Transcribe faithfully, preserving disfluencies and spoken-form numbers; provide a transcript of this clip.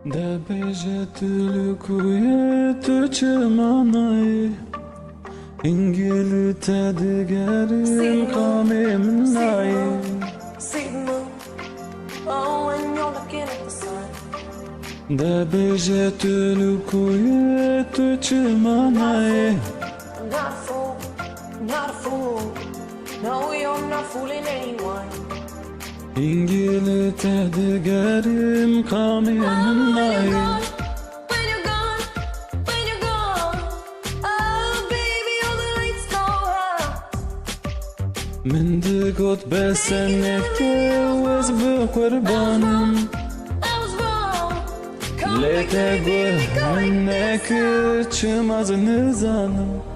Dibêje tu li ku yî, tu çima nayê? Hingî li te digerim, qamê min nayê. Dibêje tu li ku yî, tu çima nayê? Hingî li te digerim, qamê min nayê. Min digot bes e, neke ez bi qurbanim. Lê te guh min nekir, çima ez nizanim.